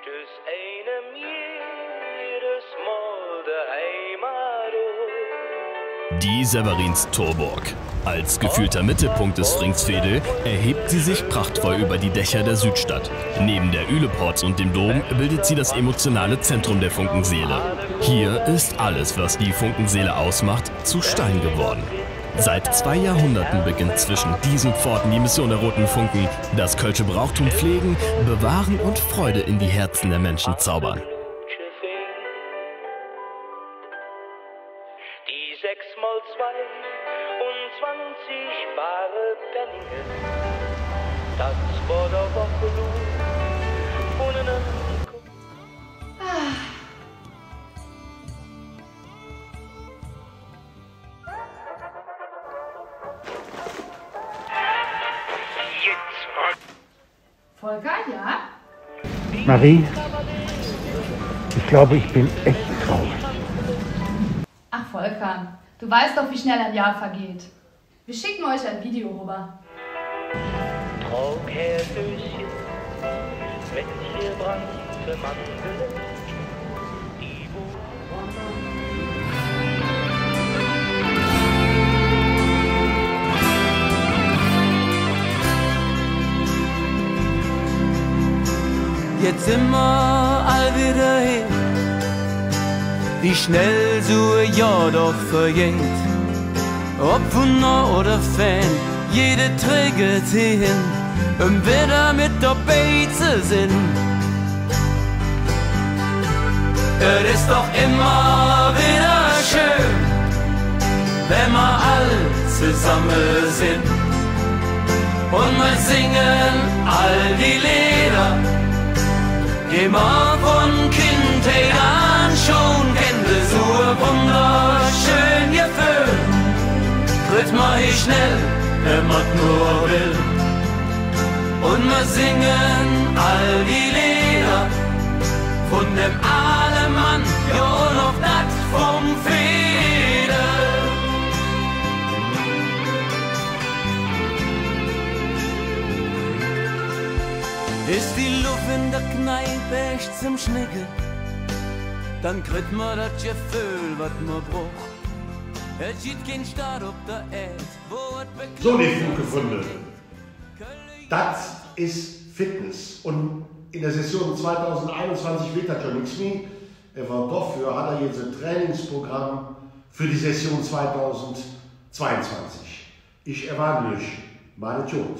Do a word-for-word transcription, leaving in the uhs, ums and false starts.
Stöß einem jedes Mal der Heimat um. Die Severinstorburg. Als gefühlter Mittelpunkt des Frings Veedel erhebt sie sich prachtvoll über die Dächer der Südstadt. Neben der Ülepooz und dem Dom bildet sie das emotionale Zentrum der Funkenseele. Hier ist alles, was die Funkenseele ausmacht, zu Stein geworden. Seit zwei Jahrhunderten beginnt zwischen diesen Pforten die Mission der Roten Funken: das kölsche Brauchtum pflegen, bewahren und Freude in die Herzen der Menschen zaubern. Die sechs mal zwei un zwanzig bare Penninge, dat wor der Wockelohn vun enem Ko- Volker, ja? Marie, ich glaube, ich bin echt traurig. Ach, Volker, du weißt doch, wie schnell ein Jahr vergeht. Wir schicken euch ein Video rüber. Trock Herr Döschen, met gebrannte Mandele, die wo- Jetz sin mer all widder hee, wie schnell su e Johr doch verjeiht. Op Wunner oder Fään, jede Träg geiht hee hin, öm widder met dobei ze sin. Et es doch immer widder schön, wann mer all zesamme sin. Un mer singe all die Leeder, die mer vun Kindheit aan schon kenne, su e wunderschön Geföhl, kritt mer hee schnell, wann mer et nor will. Un mer singe all die Leeder vun dem aale Mann, jo, un och dat vum Veedel. Es die Luff en der Kneip eets zom Schnigge, dann kritt mer dat Geföhl, wat mer bruch. Et gitt kein Stadt op der Ääd, wo et So, liebe Funkefründe, dat es Fitness. Un en der Session zweitausendeinunzwanzig weed dat jo nix mih. Ävver doför hat ehr jetz e Trainingsprogramm för die Session zweitausendzweiunzwanzig. Ich erwarte üch, maht et god.